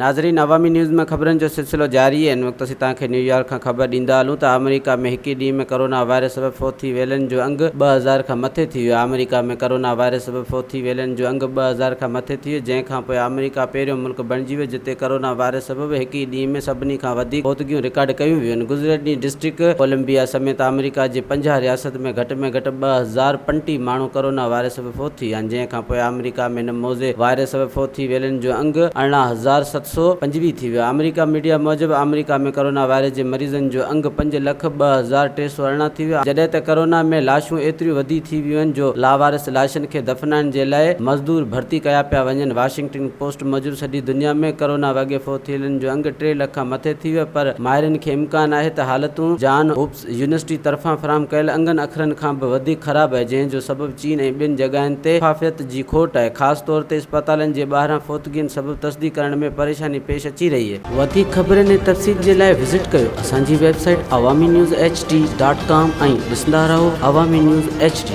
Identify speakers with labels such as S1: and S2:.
S1: ناظرين عوامي نيوز ۾ خبرن جو سلسلو جاري آهي ان وقت اسين توهان کي نيويارڪ کان خبر ڏيندا هلون ته آمريڪا ۾ هڪ ئي ڏينهن ۾ ڪرونا وائرس سبب فوت ٿي ويلن جو انگ 2000 کان مٿي ٿي ويو آمريڪا ۾ ڪرونا وائرس سبب فوت ٿي ويلن جو انگ 2000 کان مٿي ٿي ويو جنهن کان پوء آمريڪا پهريون ملڪ بڻجي ويو جتي ڪرونا وائرس سبب هڪ ئي ڏينهن ۾ سڀني کان وڌيڪ فوتگيون رڪارڊ ڪيون ويون آهن گذريل ڏينهن ڊسٽرڪٽ ڪولمبيا سميت آمريڪا جي 50 رياست ۾ گهٽ ۾ گهٽ 2035 ماڻهو ڪرونا وائرس سبب فوت ٿي ويا آهن جنهن کان پوء آمريڪا ۾ هن موذي وائرس سبب فوت ٿي ويلن جو انگ 18725 ٿي ويو. آمريڪا ميڊيا موجب آمريڪا ۾ ڪرونا وائرس جي مريضن جو انگ 5,02,318 ٿي ويو جڏهن ته ڪرونا ۾ لاشون ايتريون وڌي ٿي ويون آهن جو لاوارث لاشن کي دفنائڻ جي لاء مزدور ڀرتي ڪيا پيا وڃن. واشنگٽن پوسٽ موجب سڄي دنيا ۾ ڪرونا وڳي فوت ٿيلن جو انگ ٽي لک کان مٿي ٿي ويو پر ماهرين کي امڪان آهي ته حالتون جان هوپس يونيورسٽي طرفان فراهم ڪيل انگن اکرن کان به وڌيڪ خراب آهي جنهن جو سبب چين ۽ ٻين جڳهين تي شفافيت جي کوٽ آهي خاص طور تي اسپتالن جي ٻاهران فوتگين سبب تصديق ڪرڻ ۾ پريشاني پيش اچي رهي آهي. وڌيڪ خبرن ۽ تفصيل جي لاء وزٽ ڪيو اسان جي website Awami news H D dot com ۽ ڏسندا رهو عوامي نيوز ايڇ ڊي.